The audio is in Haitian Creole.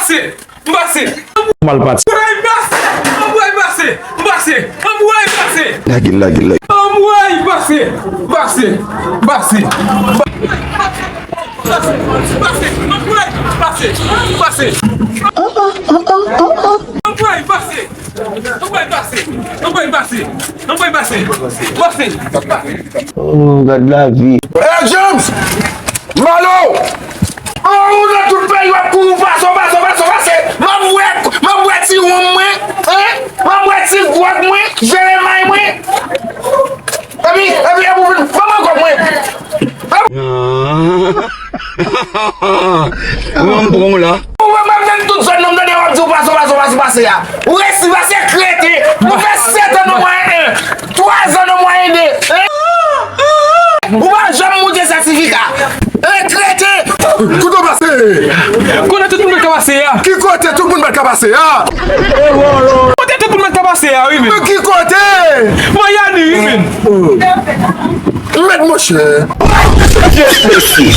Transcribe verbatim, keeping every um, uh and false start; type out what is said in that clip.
Pase, m pase. Mal pati. Anmwey, pase. Anmwey, pase. M pase. Anmwey, pase. Lage, lage, lage. Anmwey, pase. Pase. Pase. Pase. Anmwey, pase. Pase. Pase. Anmwey, pase. Anmwey, pase. Anmwey, pase. Anmwey, pase. Pase. Pase. Oh, gad lavi. Hey, James! Malo! Oh, ou nan tout peyi w ap kouri, w pase, w pase, w pase, w pase. M ap wè, m ap wè ti wonm mwen, hein? M ap wè ti gwòg mwen, jeremay mwen. Epi, epi, epi, ou vin, ban mwen gwòg mwen. Ou wè m pran w la. Ou wè m ap jwenn tout zòn nan, m tande w ap di w pase, w pase, w pase, w pase a. Ou resi pase kreten. Ou fè sèt an nan mwayen en, twa zòn nan mwayen de. Hein? Ou pa janm montre sètifika. Hein, kreten. Kote w pase? Kote tout moun ka pase a? Ki kote tout moun ka pase a? Kote tout moun ka pase a, wi, men. Ki kote? Mayani, wi, men. Mèd monchè. Yes, mesye.